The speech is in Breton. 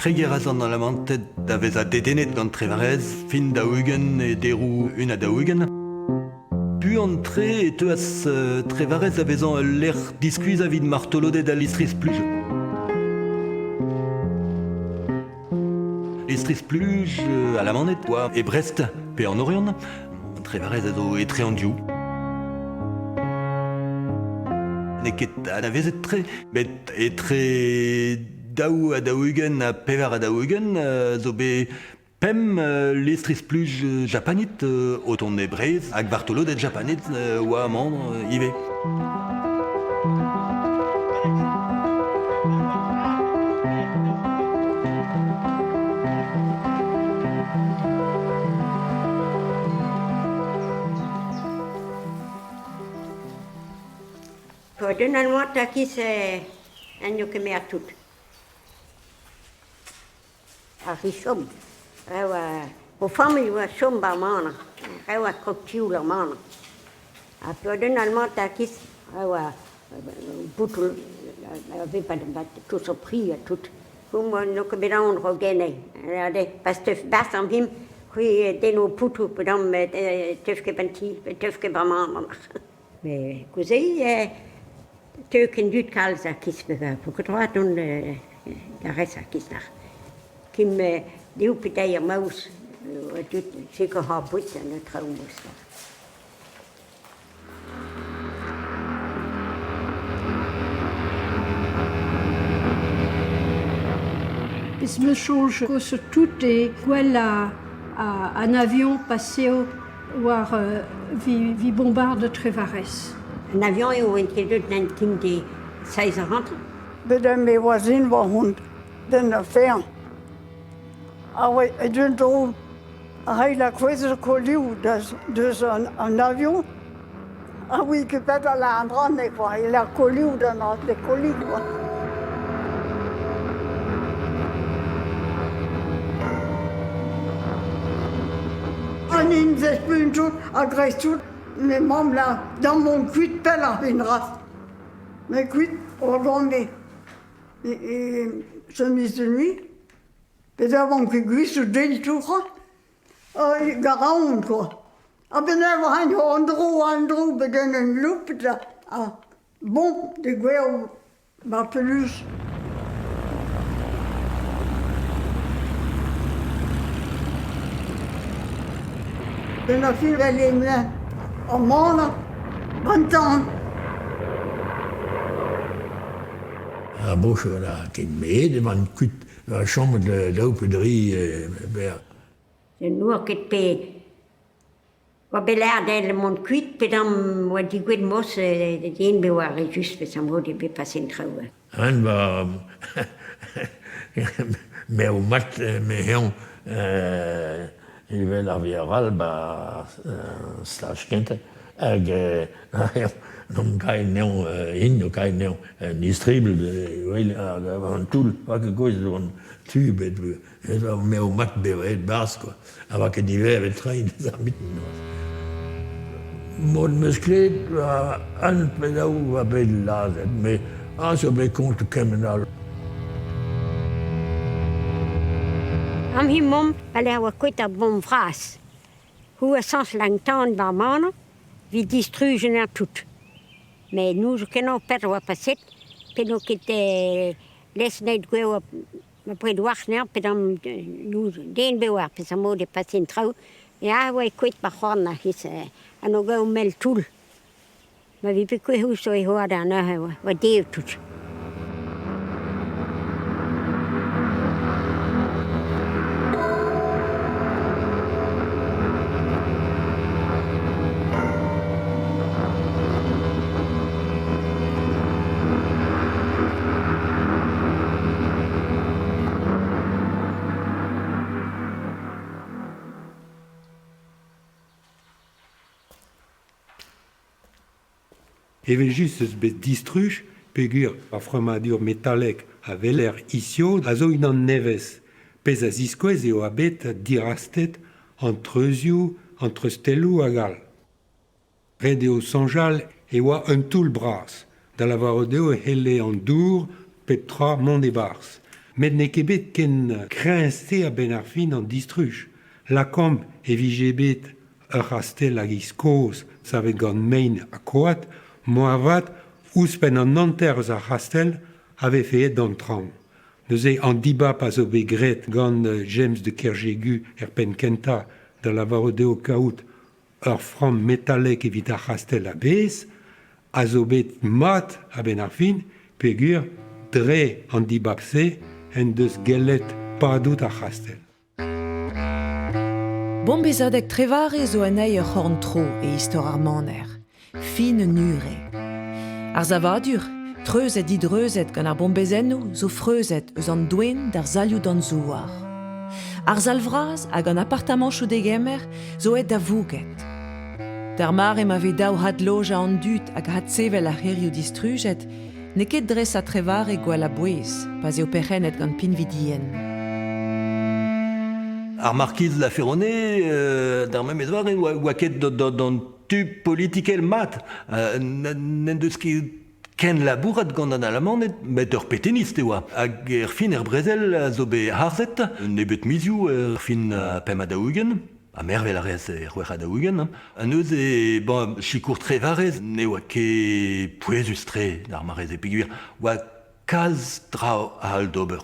Kregiñ a ras an Alamanted da vezañ dedennet gant Trevarez fin 40 e deroù 41. Buan-tre e teuas Trevarez da vezañ ul lec'h diskuizhañ evit martoloded al listri-spluj. Listri-spluj alamaned oa e Brest pe an Oriant. Trevarez a zo etre an div. N'eo ket anavezet-tre, met etre 42 ha 44 zo bet Pemp lestr-spluj japanit o tont e Breizh hag vartoloded japanit oa amañ ivez. D'un almoa takis en yo kemer tout. Ar re-chom, re oa o familh oa chom 'ba maner, re oa krog-tioul ar maner. Ha peogwir almañ takis, re oa boutoù a vez tout o pri ha tout. Homañ n'eo ket bet aon 'raok enne. Pa teuf 'barzh an him, c'hwi denno potoù pedamm teuf ket 'ba'n ti, teuf ket 'ba maner. Met goude e teu ken dud kalz ha kiz po ket droad dont da resa kiz-nac'h. Kim div pe deir maouz dud sikour ar boued an traoù mouz. Pezh 'meus soñj koz tout eo gwellañ an avion paseo war vi bombarde Trevarez. An avion eo oant ket deuet d'an tim de seizh eur hanter. Bet em e oa sin war hont den ar feañ. A oa d'un dro a la kouezhet kolioù deus an avion. A oui ket bet ala an dra quoi. Il a kolioù d'an des colis quoi. An inzez-puntoù a-greiz-tout, me mamm là, dans mon kuit pell ar fin-raz. Mais kuit, regardez. Et chemise de nuit, bet avant ket gwis o den tourc'hañ, garaon quoi. A-benn war an dro, an dro, bet en un loup da. Ah, bon, degouezh Martolus. Benn ar fin vel amañ gantañ. Ar boch a ket met emañ kuit chomet daou pe dri berr. N'oa ket pe Oa bet lâret dezhe mont kuit pedamm oa digouezhet mos den bet oa re just peseurt mod eo bet paseet an traoù. Hein ba m'eo mat me eñ evel ar wech all ba staj kentañ hag n'omp kaet anezhañ int o kaet anezhañ un istribl an toull oa ket gouezet an tu bet M'eo mat bezañ aet 'barzh kwa. Ha 'oa ket diverret treiñ deus ar mintin noazh. Mod 'meus klevet un pe daou oa bet lazhet met a zo bet kont kement all. Am he mamm pa lec'h oa kouezhet ar bomm vras. Hou a sañs langtan 'ba maner 'vit distrujañ ar tout. Met n'ouzon ket petra oa paset, penaos ket lesnet gwez Ma bred war-lerc'h pedamm den bet oar peseurt mod e pase an traoù ya e oa kuit ma c'horn a-c'hiz an ober mell toull. Ma vi bet kuit ouzh e oad neuze oa dev tout. Evel-just eus bet distruj peogwir ar frammadur metalek a weler hiziv a zo unan nevez, pezh a ziskouez e oa bet dirastet an treuzioù, an treustelloù hag all. Ret eo soñjal e oa un toull bras, da lavarout eo e c'helle an dour pep tra mont e-barzh. Met n'eo ket bet ken kreñv-se a-benn ar fin an distruj. Lakaomp e vije bet ur c'hastell a-giz kozh savet gant mein ha koad, moarvat ouzhpenn an hanter eus ar c'hastell a vefe aet d'an traoñ. Neuze an dibab a zo bet graet gant James de Kerjegu er penn-kentañ da lavarout eo kaout ur framm metalek evit ar c'hastell a-bezh a zo bet mat a-benn ar fin peogwir dre an dibab-se en deus gellet padout ar c'hastell. Bombezadeg Trevare zo anezhi ur c'horn-tro e istor ar maner, fin un ure. Ar savadur, treuzet-didreuzet gant ar bombezennoù, zo freuzet eus an doenn d'ar salioù danzouar. Ar sal vras hag an apartamanchoù degemer zo aet da vouged. D'ar mare ma vez dav adlojañ an dud hag adsevel ar c'hêrioù distrujet, n'eo ket dres ha Trevare gwall a-bouez pa'z eo perc'hennet gant pinvidien. Ar markiz La Ferronée, d'ar memes doare, oa ket d'an tu politikel mat. N'en deus ket ken labourat gant an Alamaned, met ur petenist e oa. Hag er fin er brezel a zo bet harzet, un nebeud mizioù er fin 45. Ha mervel a reas e 46. Ha neuze, bon, sikour Trevarez ne oa ket pouezus-tre d'ar mare-se peogwir oa kalz traoù all d'ober.